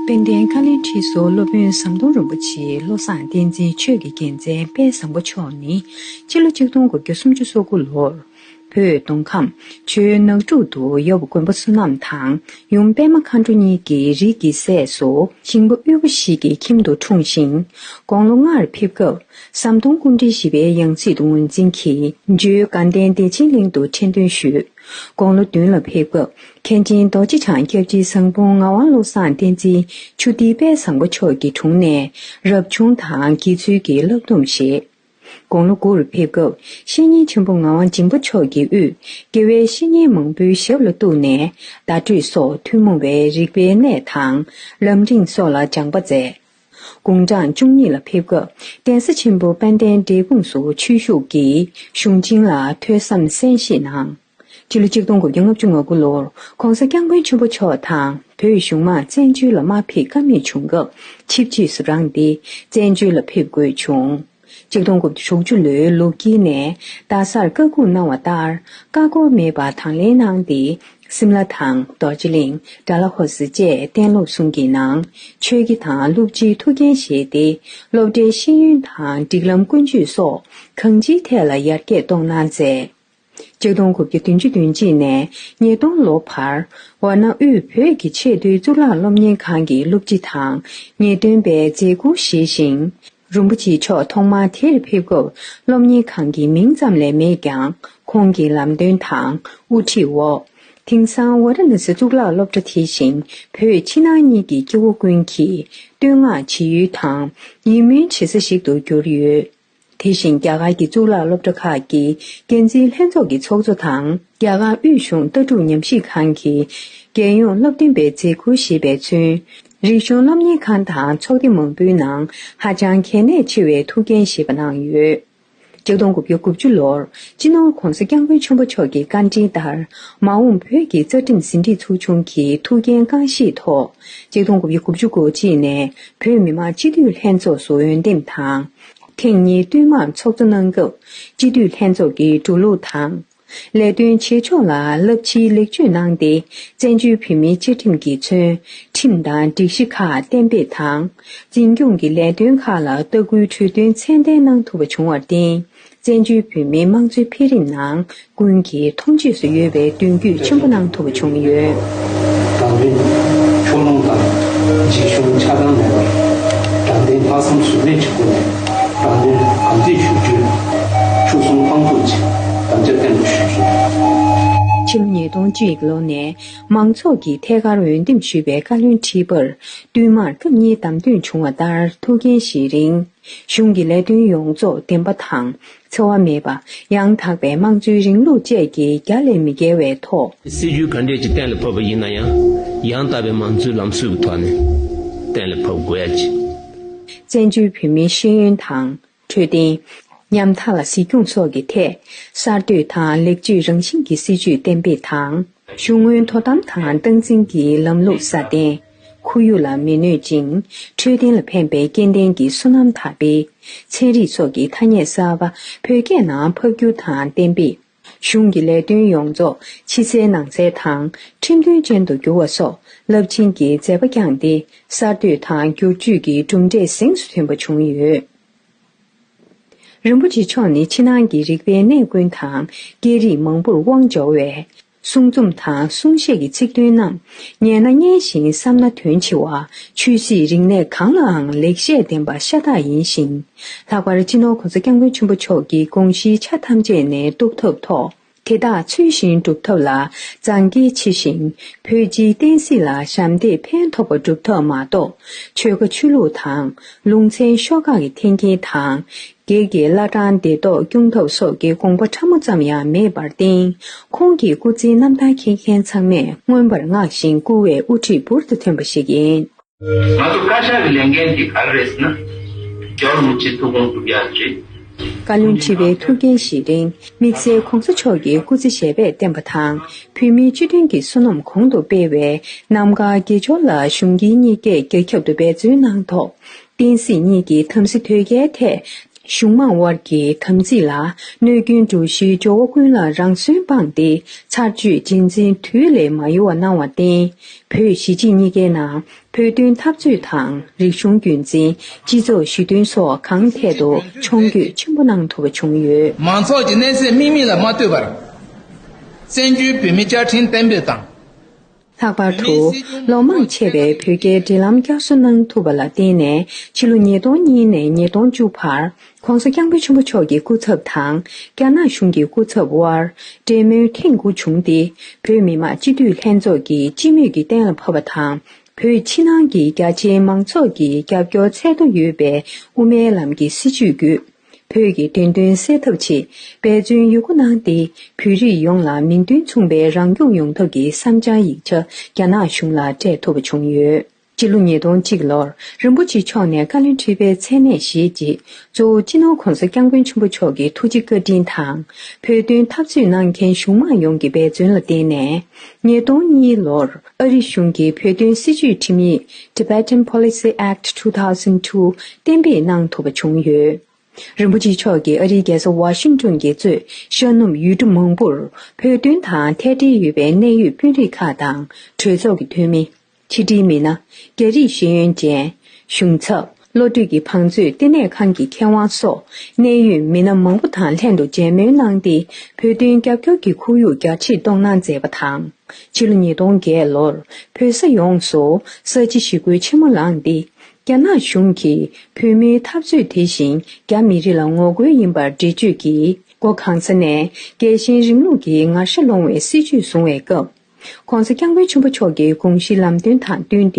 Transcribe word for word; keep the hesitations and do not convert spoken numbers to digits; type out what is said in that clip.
དཔལ་ལྡན་བཀའ་བློན་ཁྲི་ཟུར་སློབ་དཔོན་ཟམ་གདོང་རིན་པོ་ཆེ་བློ་བཟང་བསྟན་འཛིན་ཆོས་ཀྱི་རྒྱལ་མཚན་དཔལ་བཟང་པོ་མཆོག་ནི་ཕྱི་ལོ་ཆིག་སྟོང་དགུ་བརྒྱ་སུམ་ཅུ་སོ་དགུ་ལོར་བོད་མདོ་ཁམས་ཆུ་བོ་ནགས་འབྲུག་ཏུ་ཡབ་མགོན་པོ་བསོད་ནམས་དང་ཡུམ་པད་མ་མཁའ་འགྲོ་གཉིས་ཀྱི་རིགས་ཀྱི་སྲས་སུ་ཞིང་པ་དབུལ་པོ་ཞིག་གི་ཁྱིམ་དུ་འཁྲུངས་ཤིང་། དགུང་ལོ་ལྔར་ཕེབས་སྐབས་ཟམ་གདོང་སྐུ་ཕྲེང་བཞི་པའི་ཡང་སྲིད་དུ་ངོས་འཛིན་གྱིས་འཇོལ་དགའ་ལྡན་བདེ་ཆེན་གླིང་དུ་ཁྲི་འདོན་ཞུས། དགུང་ལོ་བདུན་ལ་ཕེབས་སྐབས་མཁན་ཆེན་རྡོ་རྗེ་འཆང་སྐྱབས་རྗེ་ཟངས་སྤུངས་ངག་དབང་བློ་བཟང་བསྟན་འཛིན་ཆུ་ཐིགས་དཔལ་བཟང་པོ་མཆོག་གི་དྲུང་ནས་རབ་བྱུང་དང་དགེ་ཚུལ་གྱི་བསླབ་སྡོམ་བཞེས། དགུང་ལོ་དགུར་ཕེབས་སྐབས་བཤེས་གཉེན་ཆེན་པོ་ངག་དབང་སྦྱིན་པ་མཆོག་གི་དབུས་དགེ་བའི་བཤེས་གཉེན་མང་པོའི་ཞབས་ལ་གཏུགས་ནས་བརྡ་སྤྲོད་སོགས་ཐུན་མོང་བའི་རིག་པའི་གནས་དང་ལམ་རིམ་སོགས་ལ་སྦྱངས་པ་མཛད། དགུང་གྲངས་བཅུ་གཉིས་ལ་ཕེབས་སྐབས་གདན་ས་ཆེན་པོ་དཔལ་ལྡན་འབྲས་སྤུངས་སུ་ཆོས་ཞུགས་ཀྱིས་གཞུང་ཆེན་ལ་ཐོས་བསམ་གསན་བཞེས་གནང་། སྤྱི་ལོ་ཆིག་སྟོང་དགུ་བརྒྱ་ལྔ་བཅུ་ང་དགུ་ལོར་༧གོང་ས་༧སྐྱབས་མགོན་ཆེན་པོ་མཆོག་དང་བོད་གཞུང་མང་བཙན་བྱོལ་ལ་མ་ཕེབས་ཀ་མེད་བྱུང་སྐབས་ཆིབས་རྗེས་སུ་རངས་ཏེ་བཙན་བྱོལ་ལ་ཕེབས་དགོས་བྱུང་། ཆིག་སྟོང་དགུ་བརྒྱ་དྲུག་ཅུ་ལོའི་ལོ་དཀྱིལ་ནས་རྡ་སར་བཀའ་འགུགས་གནང་བ་ལྟར་བཀའ་བསྒོ་མེད་པར་དང་ལེན་གནང་སྟེ། སིམ་ལ་དང་རྡོ་རྗེ་གླིང་། ཌལ་ཧོ་སི་བཅས་གཏན་སློབ་གསུམ་གྱི་ནང་ཆོས་དགེ་དང་སློབ་སྤྱིའི་ཐུགས་འགན་བཞེས་ཏེ། སློབ་གྲྭའི་ཤེས་ཡོན་དང་སྒྲིག་ལམ་ཀུན་སྤྱོད་སོགས་གང་ཅིའི་ཐད་ལ་ཡར་རྒྱས་གཏོང་གནང་མཛད། ཆིག་སྟོང་དགུ་བརྒྱ་བདུན་ཅུ་དོན་གཅིག་ནས་ཉིས་སྟོང་ལོ་བར་ཝཱ་ཎ་དབུས་བོད་ཀྱི་ཆེས་མཐོའི་གཙུག་ལག་སློབ་གཉེར་ཁང་གི་སློབ་སྤྱི་དང་ངེས་སྟོན་པའི་མཛད་ཁུར་བཞེས་ཤིང་། རིན་པོ་ཆེ་མཆོག་ཐོག་མར་དེར་ཕེབས་སྐབས་སློབ་གཉེར་ཁང་གི་མིང་ཙམ་ལས་མེད་ཀྱང་ཁོང་གི་ལམ་སྟོན་དང་དབུ་ཁྲིད་འོག་དེང་སང་ཝཱ་ར་ཎ་སི་གཙུག་ལག་སློབ་གྲྭ་དེ་བཞིན་བོད་ཕྱི་ནང་གཉིས་ཀྱི་སྐྱེ་བོ་ཀུན་གྱིས་བསྟོད་བསྔགས་བྱེད་ཡུལ་དང་ཡིད་སྨོན་བྱེད་ས་ཞིག་ཏུ་གྱུར་ཡོད། དེ་བཞིན་རྒྱ་གར་གྱི་གཙུག་ལག་སློབ་གྲྭ་ཁག་གི་འགན་འཛིན་ལྷན་ཚོགས་ཀྱི་ཚོགས་གཙོ་དང་རྒྱ་གར་དབུས་གཞུང་ལྟ་གྲུབ་ཉམས་ཞིབ་ཁང་གི་རྒྱལ་ཡོངས་སློབ་སྟོན་པའི་མཛད་ཁུར་བཞེས་པས་མཚོན། རིག་གཞུང་སློབ་གཉེར་ཁང་དང་ཚོགས་སྡེ་མང་པོའི་ནང་ཧ་ཅང་གལ་གནད་ཆེ་བའི་ཐུགས་འགན་བཞེས་པ་གནང་ཡོད། ཆིག་སྟོང་དགུ་བརྒྱ་དགུ་བཅུ་ལོར་སྤྱི་ནོར་༧གོང་ས་༧སྐྱབས་མགོན་ཆེན་པོ་མཆོག་གི་བཀའ་དྲིན་ལྟར་མ་འོངས་བོད་ཀྱི་རྩ་ཁྲིམས་ཟིན་བྲིས་ཚོགས་ཆུང་གི་ཐུགས་འགན་རྐང་བཞེས་ཐོག་ཆིག་སྟོང་དགུ་བརྒྱ་དགུ་བཅུ་གོ་གཅིག་ནས་བོད་མི་མང་སྤྱི་འཐུས་ལྷན་ཚོགས་སུ་འོས་འདེམས་དང་། ཐེངས་གཉིས་བསྟུད་མར་ཚོགས་གཙོ་གནང་སྐབས་སྤྱི་འཐུས་ལྷན་ཚོགས་ཀྱི་འགྲོ་ལུགས་དང་། ལས་དོན་བྱེད་ཕྱོགས་ལ་རླབས་ཆེའི་ལེགས་བཅོས་གནང་སྟེ། བཙན་བྱོལ་བོད་མིའི་བཅའ་ཁྲིམས་ཀྱིས་མཚོན། ཁྲིམས་དང་སྒྲིག་གཞི་ཁག་གཏན་འབེབས་དང་། འཛིན་སྐྱོང་གི་ལས་དོན་ཁག་ལ་ལྟ་སྐུལ་གྲོས་སྟོན་ཚད་ལྡན་གནང་ཐུབ་པ་བྱུང་བར་བརྟེན། བཙན་བྱོལ་བོད་མིའི་དམངས་གཙོའི་འཕེལ་རིམ་ནང་ཀུན་གྱིས་མཐོང་ཆོས་སུ་ཡོད་པའི་མདུན་སྐྱོད་ཆེན་པོ་གནང་ཐུབ་པ་བྱུང་ཡོད། དྲང་དོན། ཕྱོགས་ལྷུང་དང་འཇིགས་ཞུམ་ཆགས་སྡང་མེད་པར། དྲང་བདེན་ལྷག་བསམ་ཟོལ་མེད་ཀྱི་སྒོ་ནས་དྲང་དོན་གང་ཐད་ཞུ་རྒྱུའི་ཕྱོགས་གསུམ་དཔང་བཙུགས་ཀྱིས་དམ་བཅའ་བརྟན་པོ་ཞུས་སོང་། ཕྱི་ལོ་ཉིས་སྟོང་གཅིག་ལོ་ནས་མང་ཚོགས་ཀྱིས་ཐད་ཀར་འོས་འདེམས་ཞུས་པའི་བཀའ་བློན་ཁྲི་པར་བསྟུད་མར་སྐབས་གཉིས་བདམས་ཐོན་བྱུང་བ་ལྟར་ཐུགས་འགན་བཞེས་རིང་། གཞུང་གི་ལས་དོན་ཡོངས་རྫོགས་བདེན་པ་དང་འཚེ་བ་མེད་པ། ཡང་དག་པའི་དམངས་གཙོའི་རིང་ལུགས་བཅས་ཀྱི་རྒྱ་ལས་མི་བརྒལ་བའི་ཐོག་སྲིད་ཇུས་ག་འདྲས་ཀྱིས་གཏན་ལ་ཕབ་པ་ཡིན་ན་ཡང་། ཡང་དག་པའི་དམངས་གཙོའི་ལམ་སྲོལ་གྱི་ཐོག་ནས་གཏན་ལ་ཕབ་དགོས་ཡ་ཅིག་བཙན་བྱོལ་བོད་མིའི་ཤེས་ཡོན་དང་འཕྲོད་བསྟེན། ཉམ་ཐག་ལ་གཟིགས་སྐྱོང་སོགས་ཀྱི་ཐད་གསར་གཏོད་དང་ལེགས་བཅོས་རང་བཞིན་གྱི་སྲིད་ཇུས་གཏན་འབེབས་དང་། གཞུང་དངུལ་དོ་དམ་དང་སྟངས་འཛིན་གྱི་ལམ་ལུགས་སྲ་བརྟན། ཁོར་ཡུག་ལ་མི་གནོད་ཅིང་འཕྲོད་བསྟེན་ལ་ཕན་པའི་སྐྱེ་ལྡན་གྱི་སོ་ནམ་དར་སྤེལ། ཚན་རིག་སོགས་ཀྱི་ཐ་སྙད་གསར་པ་བོད་སྐད་ནང་ཕབ་སྒྱུར་དང་གཏན་འབེབས། གཞུང་གི་ལས་དོན་ཡོངས་རྫོགས་ཕྱི་གསལ་ནང་གསལ་དང་ཁྲིམས་མཐུན་ཅན་དུ་འགྱུར་བ་སོགས་རླབས་ཆེན་གྱི་མཛད་པ་བསྐྱངས་ཏེ་གསར་གཏོད་དང་བསྒྱུར་བཅོས་ཀྱི་གྲུབ་འབྲས་གཟེངས་སུ་ཐོན་པ་བྱུང་ཡོད། རིན་པོ་ཆེ་མཆོག་ནི་ཕྱི་ནང་གི་རིག་པའི་གནས་ཀུན་དང་སྐད་རིགས་མང་པོར་དབང་འབྱོར་བས། གསུང་རྩོམ་དང་གསུང་བཤད་ཀྱི་ཚིག་དོན་རྣམས་ཉན་ན་སྙན་ཞིང་བསམ་ན་དོན་ཆེ་བ། ཆོས་སྲིད་རིག་གནས་གང་ལའང་ལེགས་བཤད་ལྡན་པ་ཤ་སྟག་ཡིན་ཞིང་། ལྷག་པར་སྤྱི་ནོར་༧གོང་ས་༧སྐྱབས་མགོན་ཆེན་པོ་མཆོག་གི་དགོངས་གཞིའི་ཆ་ཐམས་ཅད་ནས་རྟོགས་ཐབས་ཐོག་དེ་དག་ཚུལ་བཞིན་སྒྲུབ་ཐབས་ལ་མཛངས་དཀྱེལ་ཆེ་ཞིང་། བོད་སྤྱིའི་བསྟན་སྲིད་ལ་ཞབས་འདེགས་ཕན་ཐོགས་པ་སྒྲུབ་ཐབས་མ་གཏོགས། ཆོལ་ཁ་ཆོས་ལུགས་དང་ལུང་ཚན་ཤོག་ཁག་གི་འཐེན་འཁྱེར་དང་། སྒེར་གྱི་བླ་བྲང་བདེ་ཐོག་སྐྱོང་ཐབས་སོགས་ཀྱི་དགོངས་པ་ཕྲ་མོ་ཙམ་ཡང་མེད་པར་བརྟེན། ཁོང་གི་སྐུ་ཚེའི་རྣམ་ཐར་མཁྱེན་མཁན་ཚང་མས་མངོན་པར་བསྔགས་ཤིང་བཀུར་བའི་དབུ་ཁྲིད་འབུར་དུ་ཐོན་པ་ཞིག་ཡིན། ང་ཚོ་བཀའ་ཤག་གི་ལས་འགན་དེ་ག་རེ་རེད་ཟེར་ན། རྒྱལ་བ་རིན་པོ་ཆེའི་ཐུགས་དགོངས་སྒྲུབ་ཡག་རེད། བཀའ་བློན་ཁྲི་པའི་ཐུགས་འགན་བཞེས་རིང་དམིགས་བསལ་༧གོང་ས་མཆོག་གི་སྐུ་ཚེ་ཞབས་པད་བརྟན་པ་དང་། བོད་མིའི་སྤྱི་མཐུན་གྱི་བསོད་ནམས་གོང་དུ་སྤེལ་བའི་རྣམ་དཀར་དགེ་སྦྱོར་ལ་གཞུང་སྒེར་གཉིས་ཀས་རྒྱ་ཁྱབ་ཏུ་འབད་བརྩོན་གནང་ཐོག་བསྟན་སྲིད་གཉིས་ཀྱི་དམ་སྲི་དོལ་རྒྱལ་ཐད་ གཞུང་མང་དབར་གྱི་དམ་ཚིག་ལ་གནོད་སྐྱོན་འགྲོ་གཞིའི་ཇོ་བོ་ཀུན་ལ་རང་གསོན་སྤངས་ཏེ་ཚར་གཅོད་རྗེས་འཛིན་དུས་ལས་མ་ཡོལ་བ་གནང་བར་བརྟེན། བོད་གཞིས་བྱེས་གཉིས་ཀའི་ནང་བོད་དོན་འཐབ་རྩོད་དང་། རིག་གཞུང་རྒྱུན་འཛིན། སྤྱི་ཚོགས་ཞི་མཐུན་སོགས་གང་ཐད་དུ་མཆོང་སྐྱོད་ཆེན་པོ་གནང་ཐུབ་པ་བྱུང་ཡོད། མང་ཚོགས་ཀྱི་གནས་ཚད་དམིགས་མེད་ལ་མ་ལྟོས་པར། བཙན་བྱོལ་བོད་མིའི་བཅའ་ཁྲིམས་གཏན་འབེབས་དང་། ལྷག་པར་དུ། ལོ་མང་ཆེ་བའི་བོད་རྒྱའི་འབྲེལ་ལམ་བསྐྱར་གསོ་གནང་ཐུབ་པ་ལ་བརྟེན་ནས། ཕྱི་ལོ་ཉིས་སྟོང་གཉིས་ནས་ཉིས་སྟོང་བཅུ་བར། ྋགོང་ས་ྋསྐྱབས་མགོན་ཆེན་པོ་མཆོག་གི་སྐུ་ཚབ་དང་། རྒྱ་ནག་གཞུང་གི་སྐུ་ཚབ་དབར། འབྲེལ་མོལ་ཐེངས་དགུ་བྱུང་སྟེ། བོད་མི་མང་སྤྱི་འཐུས་ལྷན་ཚོགས་ཀྱིས་སྤྱི་མོས་ཀྱིས་གཏན་ལ་ཕབ་པ་དང་། བོད་ཕྱི་ནང་གི་རྒྱ་ཆེའི་མང་ཚོགས་ཀྱི་རྒྱབ་སྐྱོར་ཚད་མཐོ་ཡོད་པའི་དབུ་མའི་ལམ་གྱི་སྲིད་བྱུས་བརྒྱུད། བོད་ཀྱི་བདེན་དོན་གསལ་ཐབས་ཆེད་འབད་བརྩོན་ཡོད་རྒུ་གནང་སྟེ། བོད་རིགས་ཡོངས་ལ་མིང་དོན་མཚུངས་པའི་རང་སྐྱོང་ཡོང་ཐབས་ཀྱི་བསམ་འཆར་ཡིག་ཆ་རྒྱ་ནག་གཞུང་ལ་སྤྲད་ཐུབ་པ་བྱུང་ཡོད། ཕྱི་ལོ་ཉིས་སྟོང་གཅིག་ལོར་རིན་པོ་ཆེ་མཆོག་ནས་བཀའ་བློན་ཁྲི་པའི་མཚན་གནས་བཞེས་རྗེས། གཙོ་བོ་སྤྱི་ནོར་༧གོང་ས་༧སྐྱབས་མགོན་ཆེན་པོ་མཆོག་གི་ཐུགས་རྗེ་བཀའ་དྲིན་དང་། བོད་དོན་འཐབ་རྩོད་གནང་མཁན་གཞུང་མང་ཡོངས་ཀྱི་འབད་བརྩོན་ལ་བརྟེན་ནས། ཉིས་སྟོང་གཉིས་ལོར་ཨ་རི་གཞུང་གིས་བོད་དོན་སྲིད་བྱུས་ཁྲིམས་ཡིག Tibetan Policy Act two thousand two གཏན་འབེབས་གནང་ཐུབ་པ་བྱུང་ཡོད། རིན་པོ་ཆེ་མཆོག་གིས་ཨ་རིའི་རྒྱལ་ས་ཝ་ཤིང་ཏོན་གྱིས་གཙོས་ཤར་ནུབ་ཡུལ་གྲུ་མང་པོར་བོད་དོན་དང་ཐད་འབྲེལ་ཡོད་པའི་གནད་ཡོད་དཔོན་རིགས་ཁག་དང་གྲོས་ཚོགས་ཀྱི་འཐུས་མི། ཕྱི་དྲིལ་མི་སྣ། རྒྱ་རིགས་ཤེས་ཡོན་ཅན། གཞུང་ཚབ། བློ་གྲོས་ཀྱི་བང་མཛོད་ལྟེ་གནས་ཁང་གི་མཁས་དབང་སོགས་གནད་ཡོད་མི་སྣ་མང་པོ་དང་ལྷན་དུ་མཇལ་མོལ་གནང་སྟེ། བོད་དོན་རྒྱབ་སྐྱོར་གྱི་ཁོར་ཡུག་རྒྱ་ཆེར་གཏོང་གནང་མཛད་པ་དང་། ཕྱི་ལོ་ཉིས་སྟོང་བརྒྱད་ལོར་བོད་ས་ཡོངས་སུ་ས་བྱི་ཞི་རྒོལ་ཆེན་མོ་ལངས་ཏེ། རྒྱ་ནག་གཞུང་གིས་བོད་མིའི་འཐབ་རྩོད་དེ་བཞིན་རྒྱ་མི་རིགས་ལ་ངོ་རྒོལ་ཡིན་པར་འགྲེལ་བརྗོད་ཀྱིས། སྒོ་གང་ས་ནས་རྒྱལ་ཞེན་རིང་ལུགས་ཀྱི་ངར་ཤ་སློང་བའི་སྲིད་བྱུས་བཟུང་བའི་སྐབས། ྋགོང་ས་ྋསྐྱབས་མགོན་ཆེན་པོ་མཆོག་གི་དགོངས་གཞི་ལམ་སྟོན་དང་བསྟུན་